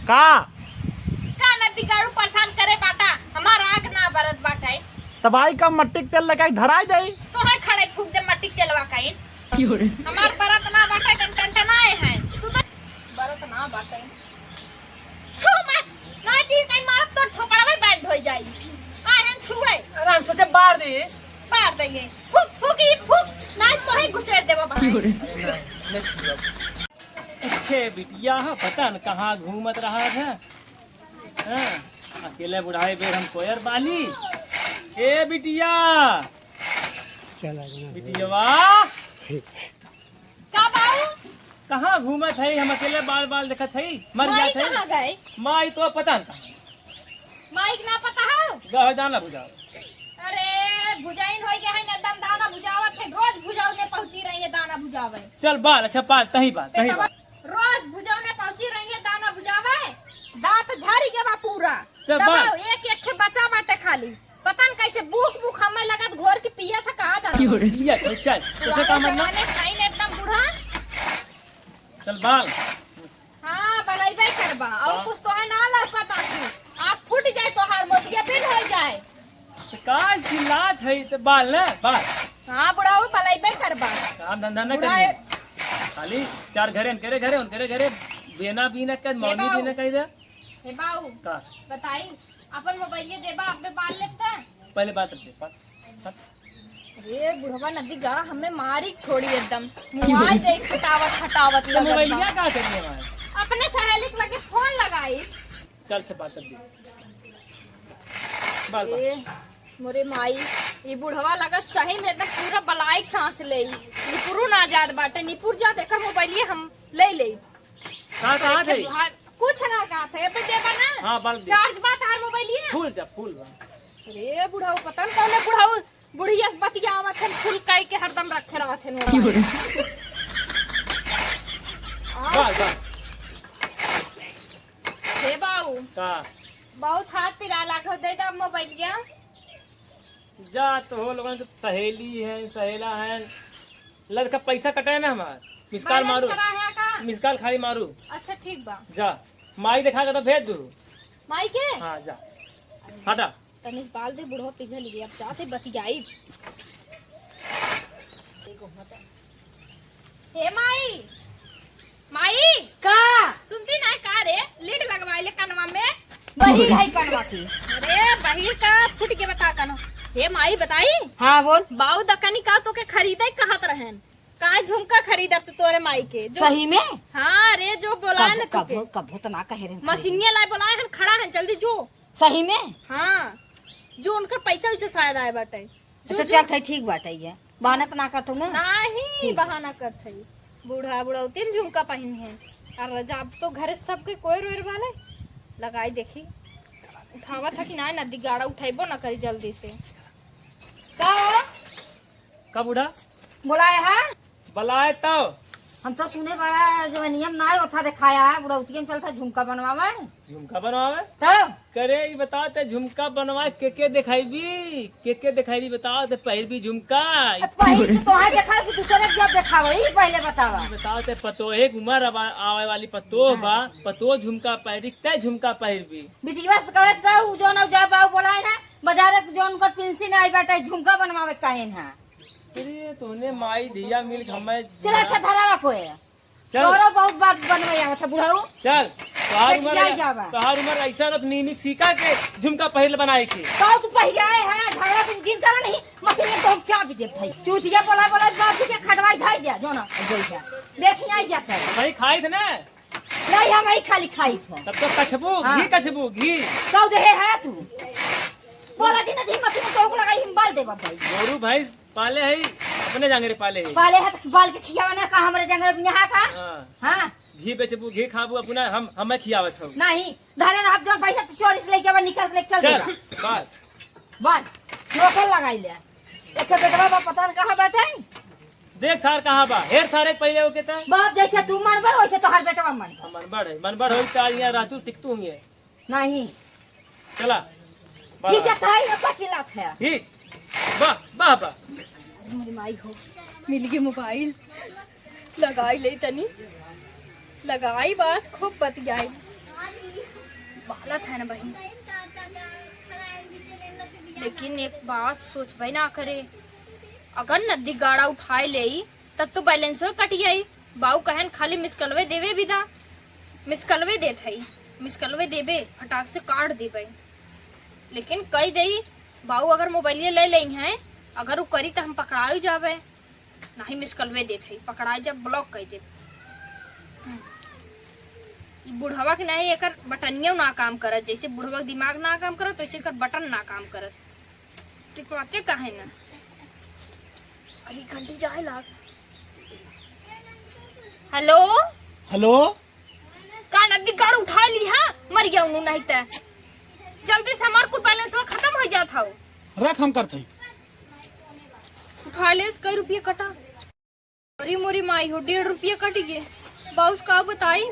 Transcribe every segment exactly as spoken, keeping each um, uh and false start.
का? का नदिगाड़ू परेशान करे बाटा, हमार आग ना बरत बाटे। तब आई का मट्टी के तेल लगाई धराई जाई। तोहे खड़े फूक दे मट्टी के तेलवा कहीं। हमार बरत ना बाटे, कहीं टनटनाए हैं। तू तो बरत ना बाटे। छू मत, नहीं दी कहीं मारब तो थोपड़वे बैंड हो जाई। काहे छुए? अरे हम सोचे बार दे। बार दे ये। फूक, फूक, ई फूक। ना तोहे घुसेड़ देबो भाई। अरे ना, ना छुआ। अच्छे बिटिया, पता न कहाँ घूमत रहा था। हाँ, अकेले बुढ़ाए बेर हम कोयर बाली। ए बिटिया, चल, आ जा। बिटियवा। का बाऊ? कहाँ घूमत है? हम अकेले बाल बाल देखत है, मर माई जात है। कहाँ गए? माई तो पता न कहाँ। माई के ना पता है? गए दाना भुजाओ। अरे, भुजाइन होई गए है ना, दम दाना भुजावत है, रोज भुजाउने पहुँची रही है दाना भुजावे। चल बाल, अच्छा बाल, तही बाल, तही बेटवा, बाल। रोज भुजाउने पहुँची रही है दाना भुजावे, दांत झारी के बा पूरा। चल बाल। दबाओ, एक एक ठे बचा बाटे खाली। पता न कैसे बूक बूक हमें लगत घोर के पिया था, कहा जाना। क्यों रे? पिया था, चल, उसे पुराने का मतलब? जमाने खाइन एकदम बूढ़ा। चल बाल। हाँ, बलैबे करबा। और हाँ। कुछ तो है ना लौकत आँखी। आँख फूट जाए तोहार मोतिया बिन हो जाए। तो का चिल्लात है, तो बाल ना, बाल। हाँ, बुढ़ाऊ बलैबे करबा। काम धंधा ना बुढ़ा करिए। खाली चार घरे, उनकरे घरे, उनकरे घरे, बेना बीना कह, मौनी बाऊ। बीना कह दे। हे बाऊ, का? बताई, अपन मोबाइलिया देबा, अबे बाल लेब त? पहले बात रख दे, बात, बात। अरे बुढ़वा नदी गाड़ा हमें मारी छोड़ी एकदम। मुआई दे खटावत, खटावत तो लगत बा। मोबाइलिया का करिए हमारे? अपने सहेली के लगे फोन लगाई। चल से बात कर दे। बाल, बाल। ए, मोरे माई, ई बुढ़वा लगत सही में एकदम पूरा बलाइक सांस लेई। निपुरो ना जात बाटे, निपुर जात एकर मोबाइलिया हम ले लेई। का कहत है? भाई, कुछ ना कहत है, अबे देबा ना? हाँ, बाल दे। चार्ज बा तहार मोबाइलिया? फुल जा, फुल बा। अरे बुढ़ऊ, पता न कौने बुढ़ऊ, बुढ़िया से बतियावत हन, फुल कई के हरदम रखे रहत हन मोबाइल। आ? बाल, बाल। हे बाऊ। का? बहुत हाथ पिरा लागो, दे दे मोबाइलिया। जा तो हो लोगन के सहेली है, सहेला है। लड़का पैसा कटे ना हमार। मिस कॉल balance मारू। करा है का? मिस कॉल खाली मारू। अच्छा ठीक बा। जा। माई देखा के तो भेज दू। माई के? हाँ, जा। हटा। तनिस बाल दे, बुढ़वा पिघल गया। अब जाते बतियाई। हे माई, माई। का? सुनती ना का रे? लीड लगवाए ले कनवा में। बहिर है कनवा की। अरे बहिर का फुट के बता कनो। हे माई बताई। हाँ बोल। बाऊ दकनी का तोके खरीदे कहत रहन। का झुमका खरीदत तोरे माई के? जो सही में? हाँ रे, जो बोला कब, न तोके। कबो, कबो तो ना कहे रहे। मशीनिया लाए बोलाए हन, खड़ा हन, जल्दी जो। सही में? हाँ, जो उनकर पैसा वैसे शायद आए बाटे। जो, अच्छा, जो चल, ठीक बाटे, ये बहाना तो ना करत हो ना? नहीं, ठीक। बहाना करत है। बूढ़ा बुढ़ौतीन झुमका पहिन है। और जब तो घरे सबके कोई रोए वाले लगाई देखी। उठावा था कि ना, नदी गाड़ा उठाइबो ना करी जल्दी से। का हो? का बूढ़ा? बोलाए है? बलाए तब। हम तो सुने बड़ा जवनिया में नाय ओथा देखाया है, बुढ़ौतिया में चलता झुमका बनवावे। झुमका बनवावे? तब? करे, ई बताओ ते झुमका बनवाए के के देखाईबी? के के देखाईबी बताओ ते पहिरबी झुमका? अब पहिर के तोहे देखावे कि दूसरे के जब देखावे, ई पहले बतावा। ई बताओ ते पतोहे के उमर अब आ-, आवे वाली पतोह बा, हाँ। पतोह झुमका पहिरी, ते झुमका पहिरबी? बिटिया से कहे तो उ जो ना जा बाऊ बोलाए ना, बाजारे के जो उनकर पेंशन आई बाटे, झुमका बनवावे कहे ना। अरे, तोहने माई धिया मिल के हमें चल, अच्छा, धरावा कोई। चल। तोहरो बहुत बात बनवे आवत है, बुढ़ऊ। चल, तोहार बैठ उमर, जाई जावा। तोहार उमर ऐसा न, नीमी सीका के झुमका पहिर बनाए के। तो तू पहिराए है, झगड़ा तुम गिन करो नहीं, मशीन में तो हम क्या भी देब भाई। चूतिया बोला, बोला, बाप जी के खटवाई धाई दिया, जो ना, जो जा। देखी आई जाता है। भाई, खाई थे ना? नहीं, हम ही खाली खाई थे। तब तो कछबू, हाँ। घी कछबू, घी। कौ देहे है तू? बोला जी ना, जी मशीन में तोहको लगाई, हम बाल देबा भाई। गोरू भैंस पाले है, अपने जांगरे पाले है। पाले है तो बाल के खियावा ना का हमरे जांगरे यहाँ का? हाँ। हाँ। घी बेचबू, घी खाबू, अपना हम, हमें खियावत हो। नहीं, धरे ना, आप जो पैसा तू चोरी से लेके आवा, निकाल के लेके चल चल, देगा। बाल। बाल, नौकर लगाई ले। एक बेटवा बा, पता न कहाँ बैठे। देख सार कहाँ बा, हेर सारे पहले ओके त। बाप जैसे तू मनबर, वैसे तोहर बेटवा मनबर। मनबर है, मनबर होई त आज यहाँ रहतू, टिकतू हुए। नहीं। चला। घी जताई में पचिला थे। घी। वाह, वाह, वाह। अरे मोरी माई हो, मिल गई मोबाइल। लगाई ले तनी। लगाई बस, खूब बतियाई। बालत है ना बहिन, लेकिन एक बात सोचबे ना करे, अगर नदी गाड़ा उठाए लेई, तब तो बैलेंसो कट जाई। बाऊ कहन खाली मिस कॉलवे देवे बिदा, मिस कॉलवे देत हई, मिस कॉलवे देबे, फटाक से काट देबे। लेकिन कई देई, बाऊ अगर मोबाइलिया ले लेई हैं, अगर उ करी त हम पकड़ाई जाबे। नहीं मिस कॉलवे देत हई, पकड़ाई जब ब्लॉक कर देब। हम्म। ई बुढ़वा के नहीं, एकर बटनियो ना काम करत, जैसे बुढ़वा के दिमाग ना काम करत, वैसे एकर बटन ना काम करत। टिपवाते काहे ना? अरे घंटी जाए लाग। हेलो? हेलो? का नदी गाड़ उठा ली, हाँ? मर गया उन्हों नहीं त। जल्दी से हमार कुल बैलेंस खत्म हो जात हौ। रख, हम करत हई। उठा ले, कई रुपये कटा। अरे मोरी माई हो, डेढ़ रुपया कट गए। बाउस का बताई,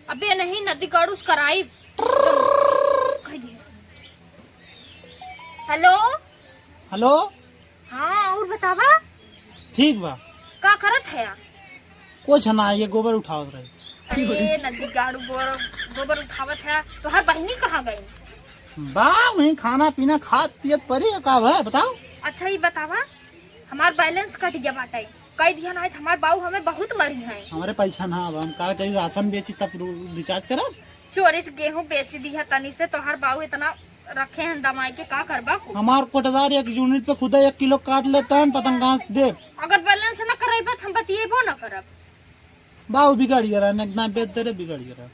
अबे नहीं नदी गाड़ूस कराई। कह दिए। हेलो। हेलो। हाँ, और बतावा। ठीक बा। का करत है? कुछ ना, ये गोबर उठावत रहे। अरे नदी गाड़ू गोबर, गोबर उठावत है। तोहर बहिनी कहाँ गई? बा वहीं खाना पीना खात पियत परी है, का बा बताओ। अच्छा ये बतावा, हमार बैलेंस कट गया बाटे, कई दिया ना, हमार बाऊ हमें बहुत मरी हैं। हमरे पैसा ना बा, हम का करी, राशन बेची तब रू-, रिचार्ज करब। चोरी से गेहूं बेच दिया तनी से, तोहर बाऊ इतना रखे हैं दमाई के, का करबा? हमार कोटदार एक यूनिट पे खुदा एक किलो काट लेता है, पता न कहाँ से देब। अगर बैलेंस ना करैबा त हम बतियेबो ना करब। बाऊ बिगड़ गया रहा, ना बेच दे रे, बिगड़ गया रहा।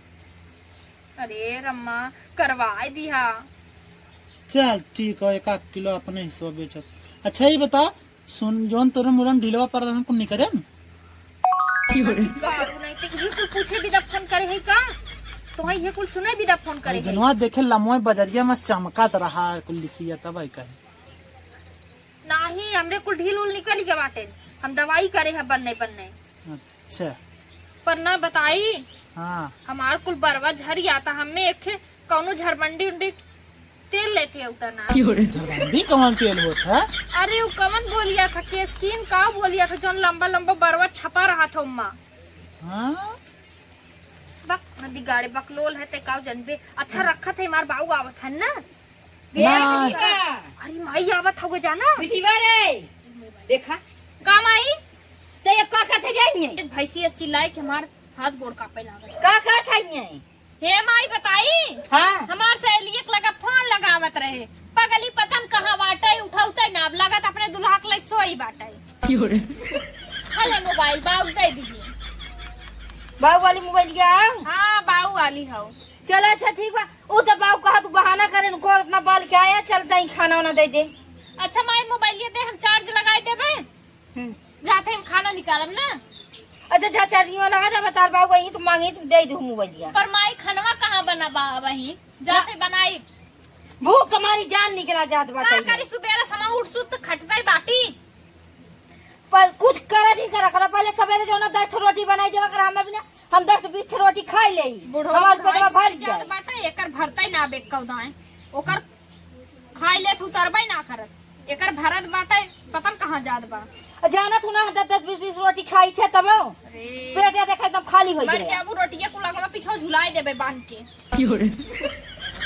अरे रम्मा, करवाए दिया। चल ठीक है, एक आध किलो अपने हिस्सा बेचब। अच्छा ये बता, सुन, जौन तोरे मुरन ढिलवा पर रहन कुल निकरे न? गारू नहीं ते इहे कुल पूछे बिदा फोन करे है का? तोहई इहे कुल सुने बिदा फोन करे है। जनवा देखे लमोए बजरिया में चमकात रहा कुल लिखिया तब आई कहे। नाही, हमरे कुल ढील उल निकल गया बाटे। हम दवाई करे है बन्ने बन्ने। अच्छा। पर ना बताई, हाँ। हमार कुल बरवा झरिया त हमें एक कौनो झरबंडी उंडी तेल लेके उतर ना। झरबंडी कौन तेल होत है? अरे वो कौन बोलिया था, केस्किन का बोलिया था, जौन लंबा लंबा बरवा छपा रहा था उम्मा। हाँ? बक, नदी गाड़े बकलोल है, ते काव जनबे। अच्छा रखा था, हमार बाऊ आवत है ना। ना। अरे माई आवत हवे जाना। बिटिया रे, देखा। का माई? ते ये का करत है जाइए? भैंसी ऐसे चिल्लाए कि हमार हाथ गोड़ कांपे लागल। का करत है ये? हे माई बताई। हाँ। हमार सहेली एक लगा फोन लगावत रहे। पगली पतन कहाँ बाटे, उठाउते ना, अब लागत अपने दुल्हा के लइके सोई बाटे। हले मोबाइल बाऊ दे दीजिए। बाऊ वाली मोबाइल क्या? हाँ, बाऊ वाली हौ। चल अच्छा ठीक बा। उ तो बाऊ कहा तू बहाना करे, उनको इतना बाल क्या आया, चल तई खाना वाना दे दे। अच्छा माई मोबाइल ये दे, हम चार्ज लगाए देबे। हम्म। जाते हम खाना निकालब ना। अच्छा जा चार्जिंग वाला लगा दे, बता बाऊ वही तो मांगी तू दे दू मोबाइल या। पर माई खनवा कहाँ बना बा वही? जाते बनाई। भूख हमारी जान निकला जात बा का तई। करी सुबेरा समा उठ सुत खटबे बाटी। पर कुछ करे जी कर रखला, पहले सवेरे जो ना दस रोटी बनाई देवा कर हमें भी ना। हम दस बीस रोटी खाई ले, बुढ़वा हमार पेटवा भर जात जाए। बाटे, एकर भरतै ना बेक्कौ दाएं, ओकर खाई ले तू तरबै ना करत, एकर भरत बाटे, पता न कहाँ जात बा। आ जाना तू ना, दस दस बीस बीस रोटी खाई थे तब अरे। पेट या देख एकदम खाली हो मर जाए। जाबू, रोटिया कुल लगवा पीछे झुलाई देबे बांध के।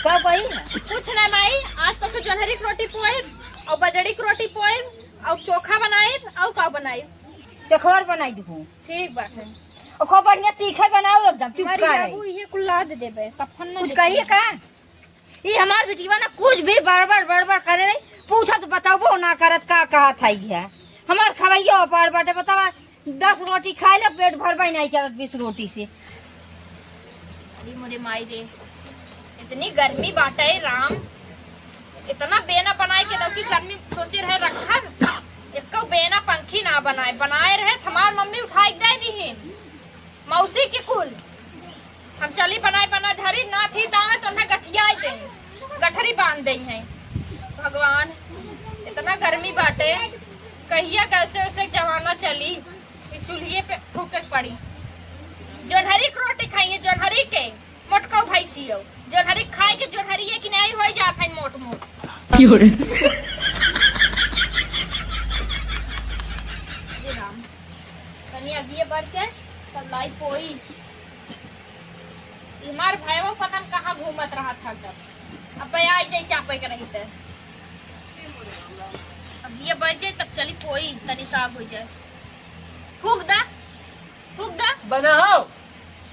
का भाई? कुछ ना माई, आज तो तू जोन्हरी के रोटी पोइब, और बजड़ी के रोटी पोइब, और चोखा बनाइब, और का बनाइब? चोखा बनाई दू। ठीक बाटे। और खूब बढ़िया तीखे बनाओ एकदम, चुप हमारी कर। बाबू इहे कुल लाद देबे, कफन ना कुछ देबे। कहिए का? ई हमार बिटिया ना कुछ भी बड़बड़, बड़बड़ करे रही, पूछत बताबो ना करत का कहत है ये। हमार खवैया पार बाटे, बतावा, दस रोटी खाए ले, पेट भरबे नहीं करत बीस रोटी से। अरे मोरे माई रे, इतनी गर्मी बाटे राम, इतना बेना बनाए के दौकी गर्मी सोचे रहे रखब, एको बेना पंखी ना बनाए, बनाए रहे हमार मम्मी उठाए के दे दीही मौसी के कुल। हम चली बनाए बनाए धरी ना थी दावे तो उन्हें गठियाई दे, गठरी बांध दे हैं। भगवान, इतना गर्मी बाटे, कहिया कैसे उसे जमाना चली कि चूल्हिए पे फूके के पड़ी। जोन्हरी के रोटी खाइए, जोन्हरी के। मोटको भैंसियो, जोन्हरी खाए के जोन्हरी है कि नहीं, होई जात है मोट मोट। की हो रे? हे राम, तनी अगिए बढ़ के तब लाई पोई। ई हमार भाईवा पता न कहाँ घूमत रहत हरदम। अब आई जाई चापे के रही त। अब ये बज जाई तब चली कोई तनी साग हो जाए। फूक दा, फूक दा। बना हो।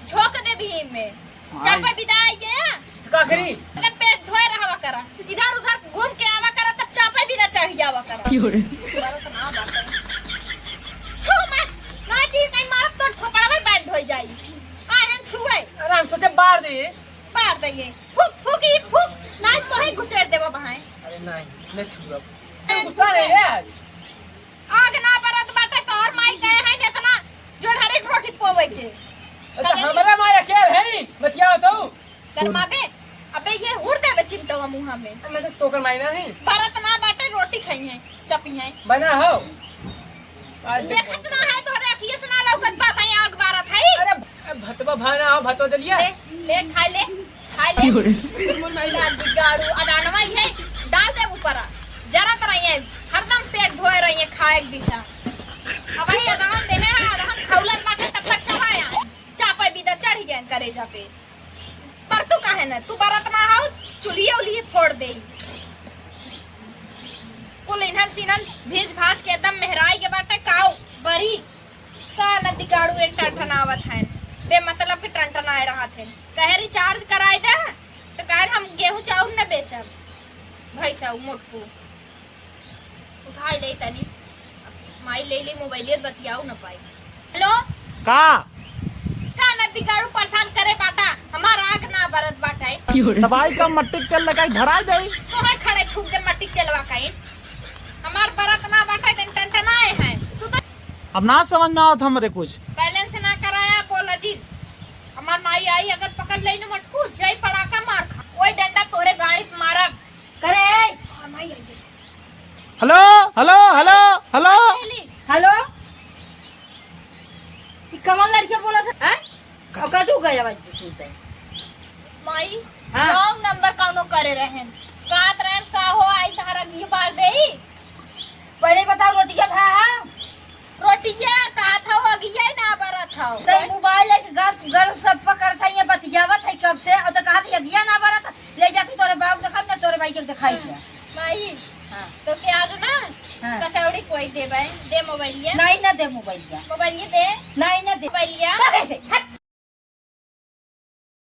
झोंक दे भीम में। हाँ। चापे बिदा आई गया। तो का करी? अरे पेट धोए रहवा करा। इधर उधर घूम के आवा करा तब चापे बिदा चढ़ जावा करा। क्यों रे? मारो तो ना बात है। छू मत। ना कि कहीं मारब तो थोपड़वा बैठ धोई जाई। आ हम छुए। अरे हम सोचे बार दे। बार दे ये। फूक, फूक, ई फूक। ना तो ही घुसेड़ देबो बहाए। अरे नहीं, नहीं छुआ। अरे गुस्सा नहीं है आज। आग ना बरत बाटे, तोहर माई कहे है इतना जो ढारे रोटी पोवे के। अच्छा, कहे हमरा माई अकेल है, बतियाओ तो। गरमाबे, अबे ये हुर देबे चिमटवा मुँहा में। मैं तो तोकर माई ना है। बरत ना बाटे, रोटी खाई है, चपी है। बना हो। आज देखो। देखत ना है, तोहरे अखिए से ना लौकत बा, भाई आग बारत है। अरे, भतवा भाना हो, भतवा दलिया। ले, ले, खा ले, खा ले। क्यों रे? मुन नहीं लाल बिगाड़ू, अडानवा ही है, डाल दे ऊपर। जरा तरह ये, हरदम पेट धोए रही है, खाए के बिना। अब वही अदहन देहे है, अदहन खौलत बाटे, तब तक चला आए। चापे बिदा चढ़ गए करेजा पे। पर तू काहे ना, तू बरत ना हो, चुलिए उलिए फोड़ दे। कुल इन्हन सिन्हन भीज भाज के एकदम मेहराई के बाटे, काऊ बरी। का नदी गाड़ू एन टनटनावत हैं, बेमतलब के टनटनाए रहत हैं। कहे recharge कराई दे, तो कहे हम गेहूं चाउर न बेचब। भैंसा उ मोटकू। उठाई ले तनी। माई ले ले मोबाइलिया, बतियाऊ न पाई। हेलो। का? का नदी गाड़ू परेशान करे बाटा, हमार आग ना बरत बाटे। तब आई का मट्टी के तेल लगाई धराई दे। तोहे खड़े फूक दे मट्टी के तेलवा कहीं। हमार बरत ना बाटे, दिन टनटनाए हैं। तू तो अब ना समझ में आवत हमरे कुछ। Balance ना कराया, बोल अजीत। हमार माई आई अगर पकड़ लेई न मटकू, जय पड़ाका मार खा। ओए डंडा तोरे गाड़ी पे मारब। करे। हमार माई आई। Hello, hello, hello, hello. Hello. ई कमल लड़के बोला से, हैं? और कटू गया आवाज सुनते। माई, हाँ। Wrong number कौनो करे रहन। कहत रहन का हो आई तहरा घी बार देई। पहले बताओ रोटिया खा, हाँ? रोटिया कहत हो, अगिया ही ना बरत हो। तो मोबाइल लेके गल, गल सब पकड़ था, ये बतियावत है कब से, और तो कहत है, अगिया ना बरत, ले जाती तोरे बाबू देखाई ना, तोरे भाई के देखाई क्या? माई, हाँ। तो क्या आज ना हाँ। कचौड़ी कोई देबे, दे मोबाइलिया। नहीं ना दे मोबाइलिया। मोबाइलिया दे। नहीं ना दे। मोबाइलिया। पकड़ से, हट।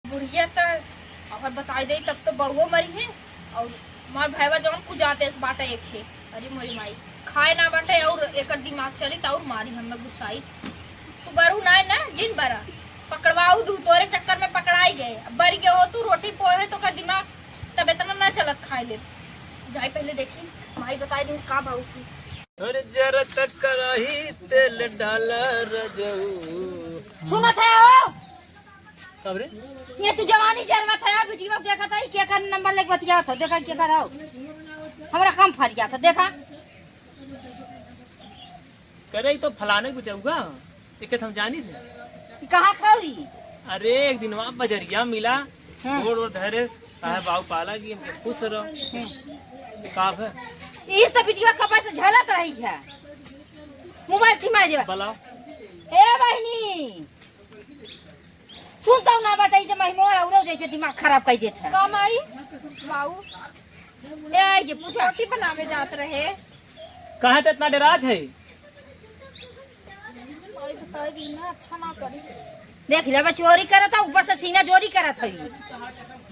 बुढ़िया त अगर बताई दे तब तो बउओ मरी है। और हमार भैया जौन कुजाते इस बाटा एक थे। अरे मोरी माई, खाए ना बाटे और एकर दिमाग चली त और मारी हमें गुस्साई। तू बरू ना है ना, जिन बरा पकड़वाऊ दू, तोरे चक्कर में पकड़ाई गए। अब बरी के हो तू रोटी पोहे तो का दिमाग तब इतना ना चलत खाए ले। जाई पहले देखी, माई बताई दी का बाऊ सी। अरे जरा तक कराही तेल डाला रजऊ। सुनत है हो? कब रे? ये तू जवानी जरवत है, वीडियो देखत है, के कर नंबर लेके बतियात हो, देखा के कर हो। हमरा कम फरियात हो, देखा। करे तो फलाने को जाऊगा, एक हम जानी थे। ई कहाँ खाओ ई? अरे एक दिन वहाँ बजरिया मिला, हाँ। गोड़ ओड़ धरे, कहे बाऊ पाला की हमके खुश रहो। हाँ। का है? इस तो वीडियो कब से झलक रही है। मोबाइल थी मारे। बुलाओ। ए बहिनी, सुन तो ना बताई तो महिमो औरो जैसे दिमाग खराब कर देत है। का माई? बाऊ। ए, ये पूछा। रोटी बनावे जात रहे। कहाँ ते इतना डरात है? माई बताई दी ना, अच्छा ना करी। देख ले, बा चोरी करत है, ऊपर से सीना चोरी करत है।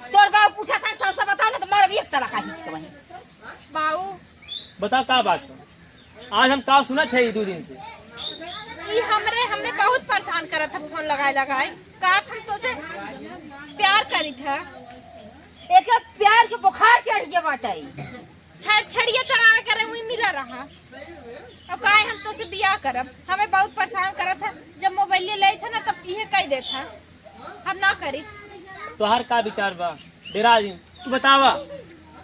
तोर बाऊ पूछा था, सब, सब बताओ ना, तो मार भी एक तरह का हिच के वहीं। बाऊ। बता का बात है? आज हम का सुनत है ई दू दिन से? ई हमरे, हमें बहुत परेशान करत है, फोन लगाए लगाए। कहत हम तोसे प्यार करित है। एके प्यार के बुखार चढ़ गया बाटे। छड़-, छड़िया चरावे करे वही मिला रहा। और काहे हम तोसे बियाह करब? हमें बहुत परेशान करत है। जब मोबाइल ले था ना, तब इहे कह देत है। हम ना करी। तोहार का विचार बा? डेरा जी, तू बतावा।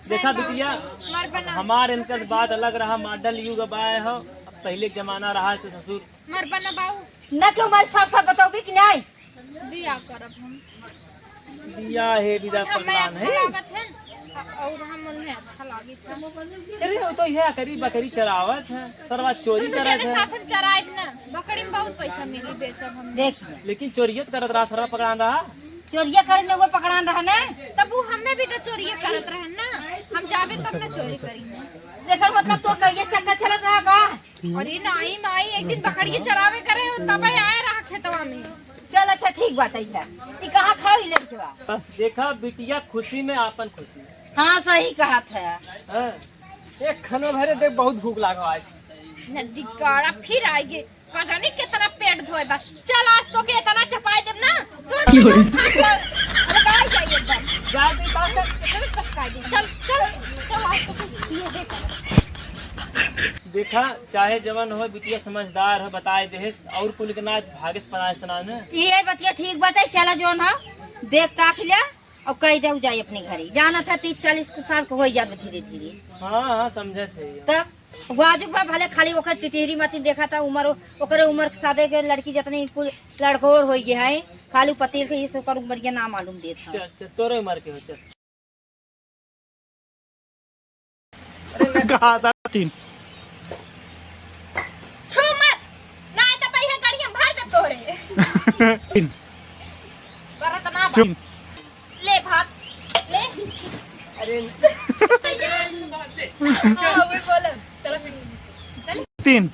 देखा बिटिया, मर बना। हमार इनकर बात अलग रहा, मॉडर्न युग अब आए हो, अब पहले के जमाना रहा तो ससुर। मर बना बाऊ। ना क्यों हमारे साफ साफ बताओ भी कि नहीं? बियाह करब हम। बियाह है, बिदा और हमें पगलान अच्छा है। लागत है, और हम उन्हें अच्छा लागित है। अरे, वो तो यह करी बकरी चरावत है, सरवा चोरी दोनों करत जने है। साथ में चराइब ना, बकरी में बहुत पैसा मिली, बेचब हम। देख। लेकिन चोरियत करत रहा, सरवा पकड़ान रहा। चोरिया करे में वो पकड़ान रहा ना। तब वो हमें भी तो चोरिया करत रहन ना, हम जाबे तब ना चोरी करी। देखल मतलब तो करिए चक्कर चलत रहा का? अरे नाहीं माई, एक दिन बकरिया चरावे करे हो, तब आए रहा खेतवा में। चल अच्छा ठीक बात है। ई कहाँ खाओ ई लड़कवा? बस देखा बिटिया खुशी में आपन खुशी। हाँ सही कहत है। हाँ। एक खाना भरे देख, बहुत भूख लागो आज। नदी काड़ा फिर आइगे, का जाने कितना पेट धोए बा। चल आज तोके इतना चपाई देब ना, तोर पेट फाट जाए। अरे बाहर जाइए एकदम। जा दे बात। इतना पचकाई दे। चल, चल, चल आज तोके ये दे। देखा, चाहे जवन हो, बिटिया समझदार है, बताए देहे, और कुल के ना भागे से पनाए से ना ने। ये बतिया ठीक बात है, चला जौन हो, देख ताक ले। और कह जाऊ जाए अपने घरे। जानत है तीस चालीस साल के हो जात धीरे धीरे। हाँ, हाँ, समझत है। तब वाजुक बा, भले खाली ओकर टिटिहरी मती देखा था, उम्र, ओकरे उम्र के सादे के लड़की जितनी कुल लड़कोर हो गए हैं, खाली पतील के ही से ओकर उम्र के ना मालूम देत है। चल, चल, तोरे उम्र के हो, चल। कहा था तीन। छू मत, ना तो पहिले गाड़ी हम भर देब तोहरे। तीन। करत ना बा। तीन। ले भात, ले। अरे। हाँ, वही बोलो। चलो फिर। चल। तीन।